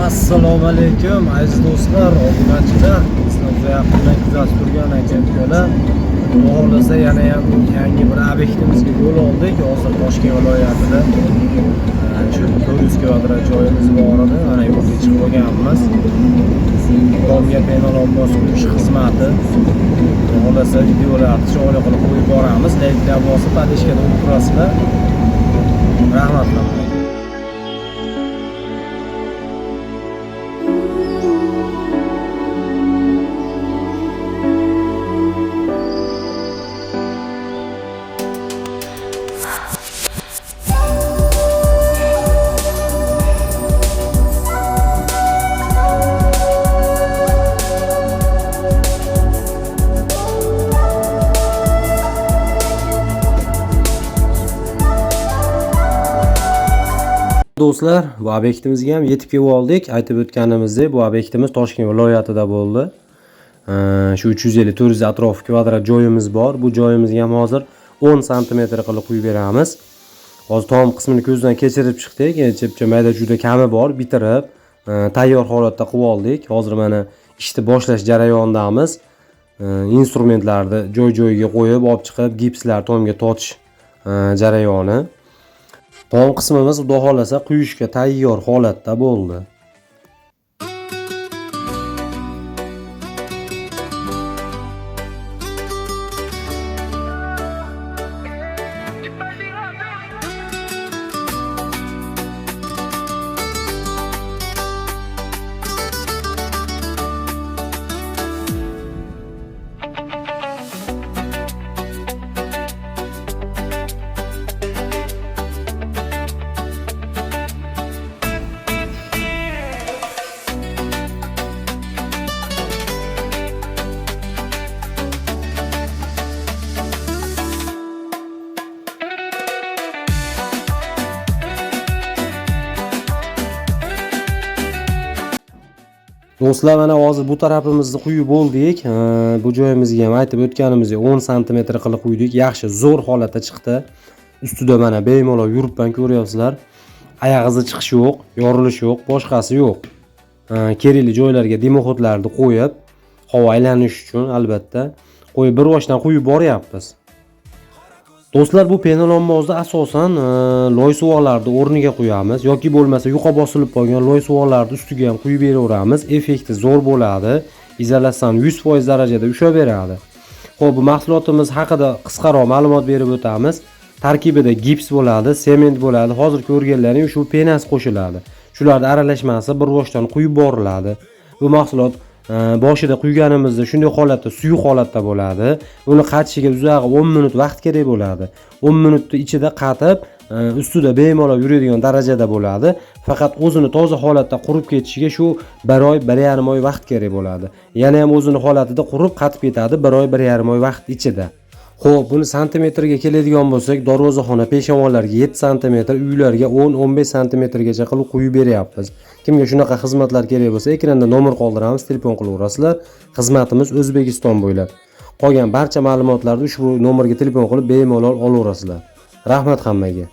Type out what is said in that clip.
Assalomu alaykum aziz do'stlar, obunachilar, bizni juda yaqindan kuzatib turgan aka ukalar. Xudo xohlasa yana ham yangi bir obyektimizga yo'l oldik. Hozir Toshkent viloyatida shu 400 kvadrat joyimiz bor edi. Mana yo'lga chiqib olganmiz. Domga penalonboz quyish xizmati. Xudo xohlasa videolarni chiroyli qilib qo'yib boramiz. Layklar bosib, подписка da turasizlar. Rahmat hammaga. Do'stlar, bu obyektimizga ham yetib kelib oldik. Aytib o'tganimizdek, bu obyektimiz Toshkent viloyatida bo'ldi. Shu 350-400 atrofi kvadrat joyimiz bor. Bu joyimizga ham hozir 10 sm qilib quyib beramiz. Hozir tom qismini ko'zdan kechirib chiqdik. Chepcha mayda juda kami bor, bitirib, tayyor holatda qilib oldik. Hozir mana ishni boshlash jarayonidamiz. Instrumentlarni joy-joyiga qo'yib, olib chiqib, gipslar tomga tortish jarayoni. Tom qismimiz xudo xohlasa quyishga tayyor holatda bo'ldi. Do'stlar, mana hozir bu tarafimizni quyib bo'ldik. Bu joyimizga ham aytib o'tganimizdek 10 sm qilib quydik. Yaxshi, zo'r holatda chiqdi. Ustida mana bemalol yuribman, ko'ryapsizlar. Oyoq izi chiqish yo'q, yorilish yo'q, boshqasi yo'q. Kerakli joylarga dimoxodlarni qo'yib, havo aylanishi uchun albatta qo'yib bir boshdan quyib boryapmiz. Do'stlar, bu penalonbozni asosan loy suvoqlarni o'rniga qo'yamiz yoki bo'lmasa yuqa bosilib qolgan loy suvoqlarni ustiga ham quyib beraveramiz. Effekti zo'r bo'ladi. Izolyatsiyani 100% darajada ushlab beradi. Xo'p, bu mahsulotimiz haqida qisqaroq ma'lumot berib o'tamiz. Tarkibida gips bo'ladi, sement bo'ladi. Hozir ko'rganlaring shu penasi qo'shiladi. Shularning aralashmasi bir boshdan quyib boriladi. Bu mahsulot boshida quyganimizda shunday holatda, suyuq holatda bo'ladi. Uni qatishiga uzog'i 10 minut vaqt kerak bo'ladi. 10 minutning ichida qatib, ustida bemalol yuradigan darajada bo'ladi. Faqat o'zini toza holatda qurib ketishiga shu 1 oy, 1,5 oy vaqt kerak bo'ladi. Yana ham o'zini holatida qurib qatib ketadi 1 oy, 1,5 oy vaqt ichida. Xo'p, buni santimetrga keladigan bo'lsak, darvozaxona peshonlarga 7 sm, uylarga 10-15 santimetrgacha qilib quyib beryapmiz. Kimga shunaqa xizmatlar kerak bo'lsa, ekranda nomer qoldiramiz, telefon qilaverasizlar. Xizmatimiz O'zbekiston bo'ylab. Qolgan barcha ma'lumotlarni ushbu nomerga telefon qilib bemalol olaverasizlar. Rahmat hammaga.